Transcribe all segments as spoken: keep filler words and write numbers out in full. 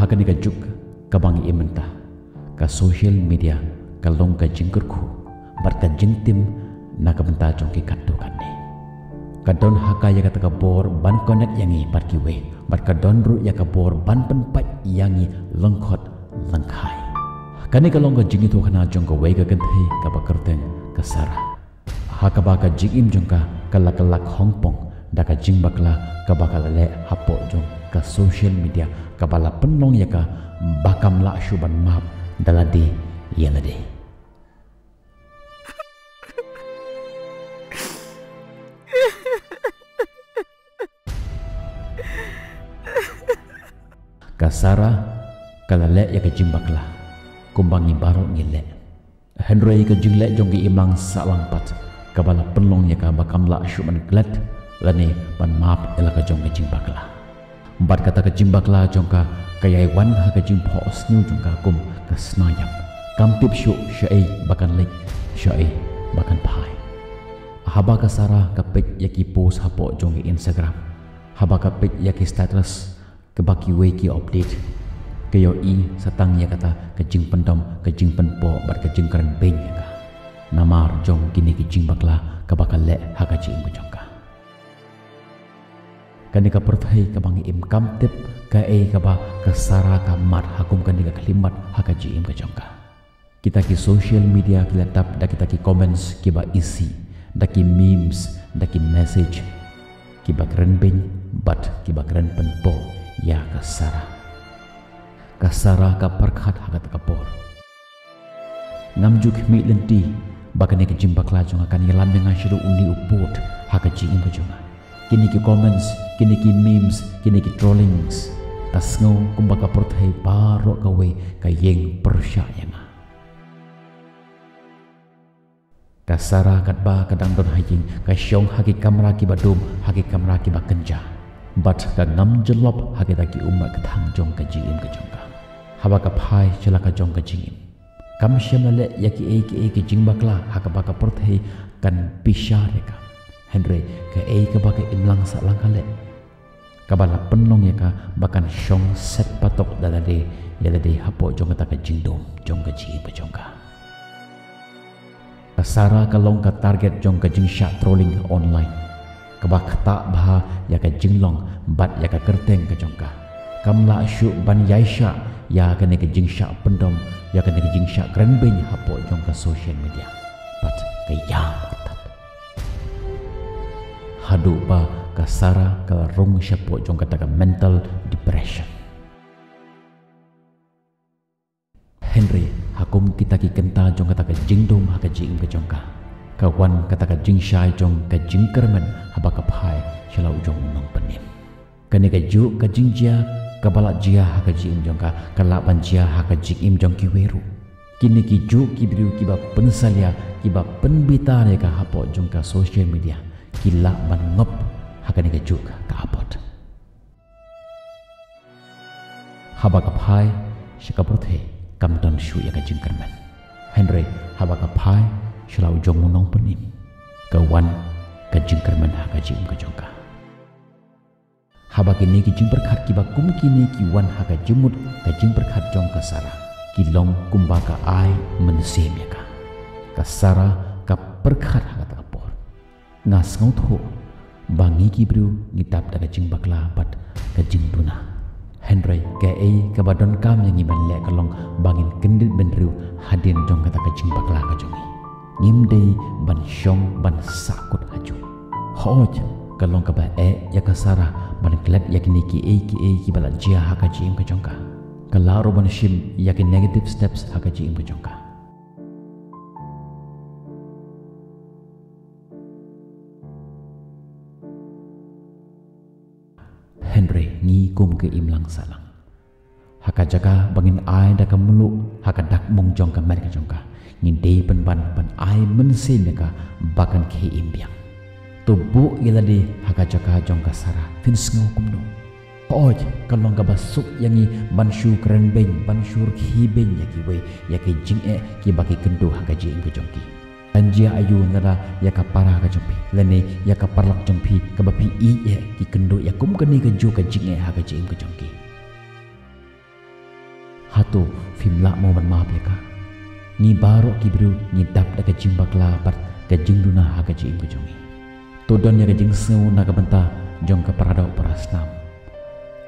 Ha kane ka juk kaba ngi im mynta, ka social media ka long ka jingkyrkhu bad ka jingtim na ka bynta jong ki katto katne. Ka don ha ka ïa kata ka bor ban connect ïa ngi bad kiwei, bad ka don ruh ïa ka bor ban pynpait ïa ngi lyngkhot lyngkhai. Kane ka long ka jingïathuhkhana jong kawei ka kynthei kaba kyrteng ka Sarah, ha kaba ka jingim jong ka ka la kylla khongpong da ka jingbakla kaba ka la leh hapoh jong ka social media, kaba la pynlong ïa ka ba kam lah shuh ban map da lade ïa lade. Ka Sarah ka la leh ïa ka jingbakla kumba ngi baroh ngi leh. Hynrei ka jingleh jong ka imlang sahlang pat kaba la pynlong ïa ka ba kam lah shuh ban klet lane ban map ïa la ka jong ka jingbakla. Bad kata ka jingbakla jong ka ka ïai wan ha ka jingphohsniew jong ka kum ka sniap. Kam tip shuh shaei ba kan leit, shaei ba kan phai. Haba ka Sarah ka peit ïa ki post hapoh jong ka Instagram, haba ka peit ïa ki status, kaba kiwei ki update, ka ïohi sa tang ïa kata ka jingpyndom, ka jingpynpoh bad ka jingkren beiñ ïa ka namar jong kine ki jingbakla kaba ka leh ha ka jingim ka jong ka. Kane ka pyrthei kaba ngi im kam tip kaei kaba ka Sarah ka mad ha kum kane ka khyllipmat ha ka jingim ka jong ka. Kita ki social media ki la tap da kita ki comments kiba isih, da ki memes, da ki message kiba kren beiñ bad kiba kren pynpoh ïa ka Sarah. Ka Sarah ka pyrkhat ha kata ka por. Ngam ju khmih lynti ba kane ka jingbakla jong nga kan ïalam ïa nga shaduh une u pud ha ka jingim ka jong nga. Kine ki comments, kine ki memes, kine ki trollings, ka sngew kumba ka pyrthei baroh kawei ka ïeng pyrshah ïa nga. Ka Sarah katba ka dang don ha ïing, ka shong ha ki kamra kiba dum, ha ki kamra kiba kynja. Bad ka ngam jyllop ha kita ki ummat kthang jong ka jingim ka jong ka. Haba ka phai sha la ka jong ka jingim, kam shym la leh ïa kiei kiei ki jingbakla ha kaba ka pyrthei kan bishar ïa ka. Hynrei kaei kaba ka imlang sahlang ka leh, kaba la pynlong ïa ka ba kan shong set patok da lade ïa lade hapoh jong kata ka jingdum jong ka jingim ka jong ka. Ka Sarah ka long ka target jong ka jingshah trolling online, kaba ktah bha ïa ka jinglong bad ïa ka kyrteng ka jong ka. Kam lah shuh ban ïaishah ïa kane ka jingshah pyndom, ïa kane ka jingshah kren beiñ hapoh jong ka social media. Bad ka ïam artat. Haduh ba ka Sarah ka la rung shapoh jong kata ka mental depression. Hynrei ha kum kita ki kynta jong kata ka jingdum ha ka jingim ka jong ka, ka wan kata ka jingshai jong ka jingkyrmen haba ka phai sha la u jong u nongpynim. Kane kajuh ka jingjia kaba la jia ha ka jingim jong ka, ka lah ban jia ha ka jingim jong kiwei ruh. Kine kijuh ki briew kiba pynsalia, kiba pynbitar ïa ka hapoh jong ka social media, ki lah ban ngop ha kane kajuh ka apot. Haba ka phai sha ka pyrthei, kam don shuh ïa ka jingkyrmen. Hynrei haba ka phai sha la u jong u nongpynim, ka wan ka jingkyrmen ha ka jingim ka jong ka. Haba kine ki jingpyrkhat kiba kum kine ki wan ha ka jingmut, ka jingpyrkhat jong ka Sarah ki long kumba ka ai mynsiem ïa ka. Ka Sarah ka pyrkhat ha kata ka por. Nga sngewthuh ba ngi ki briew ngi dap da ka jingbakla bad ka jingduna. Hynrei kaei kaba donkam ïa ngi ban leh ka long ba ngin kyndit bynriew hadien jong kata ka jingbakla ka jong ngi. Ngim dei ban shong ban sahkut hajuh. Hooid, ka long kaba eh ïa ka Sarah ban klet ïa kine kiei kiei kiba la jia ha ka jingim ka jong ka. Ka lah ruh ban shim ïa ki negative steps ha ka jingim ka jong ka. Hynrei ngi kum ka imlang sahlang, ha ka jaka ba ngin ai da ka mluh ha ka dak mung jong ka met ka jong ka, ngin dei pynban ban ai mynsiem ïa ka ba kan khie im biang. To buh ïa lade ha ka jaka jong ka Sarah, phin sngew kumno? Hooid, ka long kaba suk ïa ngi ban shu kren beiñ, ban shu rkhie beiñ ïa kiwei, ïa ki jingeh kiba ki kynduh ha ka jingim ka jong ki. Kan jia aïu lada ïa ka para ka jong phi lane ïa ka paralok jong phi kaba phi ïeit eh ki kynduh ïa kum kane kajuh ka jingeh ha ka jingim ka jong ki? To phim lah mo ban map ïa ka? Ngi baroh ki briew ngi dap da ka jingbakla bad ka jingduna ha ka jingim ka jong ngi. To don ïa ka jingsngew na ka bynta jong ka paradoh parasnam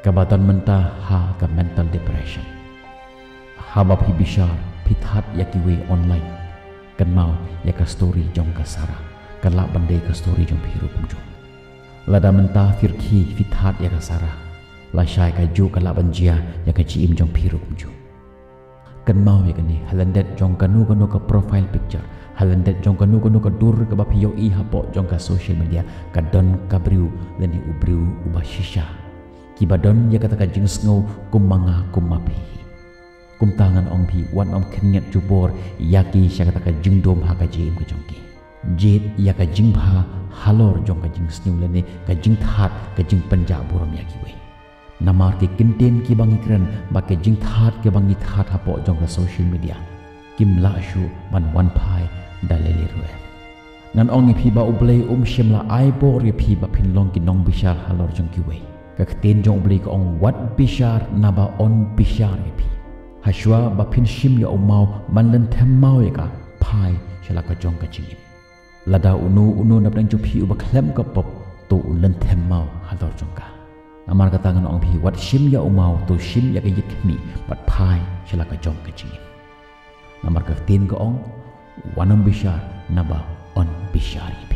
kaba don mynta ha ka mental depression. Haba phi bishar, phi thad ïa kiwei online, kynmaw ïa ka story jong ka Sarah, ka lah ban dei ka story jong phi ruh kumjuh. Lada mynta phi rkhie phi thad ïa ka Sarah, lashai kajuh ka lah ban jia ïa ka jingim jong phi ruh kumjuh. Kynmaw ïa kane, ha lyndet jong kano kano ka profile picture, ha lyndet jong kano kano ka dur kaba phi ïohi hapoh jong ka social media, ka don ka briew lane u briew uba shisha. Kiba don ïa kata ka jingsngew kum ma nga kum ma phi hi. Kumta ngan ong phi, wat nym khynñiat jubor ïa ki sha kata ka jingdum ha ka jingim ka jong ki. Jied ïa ka jingbha halor jong ka jingsniew lane ka jingthad, ka jingpynjah burom ïa kiwei. Namar ki kyntien kiba ngi kren bad ka jingthad kiba ngi thad hapoh jong ka social media kim lah shuh ban wan phai da lei lei ruh. Ngan ong ïa phi ba U Blei um shym la ai bor ïa phi ba phin long ki nongbishar halor jong kiwei. Ka ktien jong U Blei ka ong, wat bishar naba yn bishar ïa phi. Hashwa ba phin shim ïa u maw ban lynthem maw ïa ka, phai sha la ka jong ka jingim. Lada uno uno napdeng jong phi uba khlem ka pop, to un lynthem maw halor jong ka. Namar kata ngan ong phi, wat shim ïa u maw, to shim ïa ka ïit khmih bad phai sha la ka jong ka jingim. Namar ka ktien ka ong, wat nym bishar naba yn bishar ïa phi.